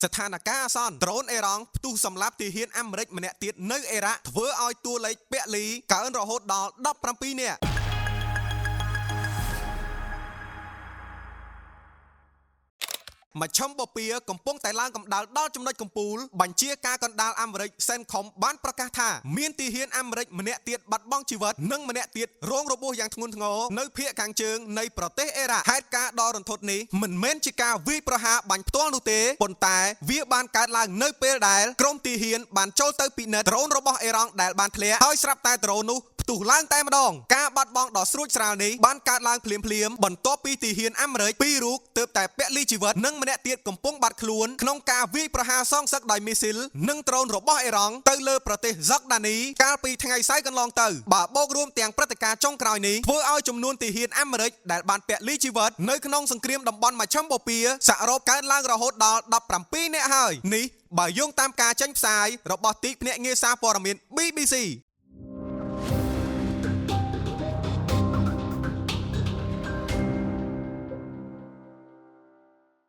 ស្ថានភាពអាសន្នដ្រូនអេរ៉ង់ផ្ទុះសម្លាប់ទាហានអាមេរិកម្នាក់ទៀតនៅអ៊ីរ៉ាក់ធ្វើឲ្យតួលេខពលីកើនរហូតដល់17នាក់មជ្ឈិមបូព៌ាកំពុងតែឡើងកម្ដៅដល់ចំណុចកំពូលបញ្ជាការកណ្ដាលអាមេរិកសេនខុំបានប្រកាសថាមានទាហានអាមេរិកម្នាក់ទៀតបាត់បង់ជីវិតនិងម្នាក់ទៀតរងរបួសយ៉ាងធ្ងន់ធ្ងរនៅភាគខាងជើងនៃប្រទេសអ៊ីរ៉ាក់ហេតុការណ៍ដ៏រន្ធត់នេះមិនមែនជាការវាយប្រហារបាញ់ផ្ទាល់នោះទេប៉ុន្តែវាបានកើតឡើងនៅពេលដែលក្រុមទាហានបានចូលទៅពិនិត្យដ្រូនរបស់អ៊ីរ៉ង់ដែលបានធ្លាក់ហើយស្រាប់តែដ្រូននោះ ផ្ទុះឡើងតែម្ដងការបាត់បង់ដ៏ស្រួចស្រាលនេះបានកើតឡើងភ្លាមៗបន្ទាប់ពីទាហានអាមេរិកពីររូបទើបតែពលីជីវិតនិងម្នាក់ទៀតកំពុងបាត់ខ្លួនក្នុងការវាយប្រហារសងសឹកដោយមីស៊ីលនិងដ្រូនរបស់អ៊ីរ៉ង់ទៅលើប្រទេសហ្សកដានីកាលពីថ្ងៃសៅរ៍កន្លងទៅបើបូករួមទាំងព្រឹត្តិការណ៍ចុងក្រោយនេះធ្វើឲ្យចំនួនទាហានអាមេរិកដែលបានពលីជីវិតនៅក្នុងសង្គ្រាមតំបន់មជ្ឈិមបូព៌ាសរុបកើនឡើងរហូតដល់17នាក់ហើយនេះបើយោងតាមការចេញផ្សាយរបស់ទីភ្នាក់ងារសារព័ត៌មាន BBC។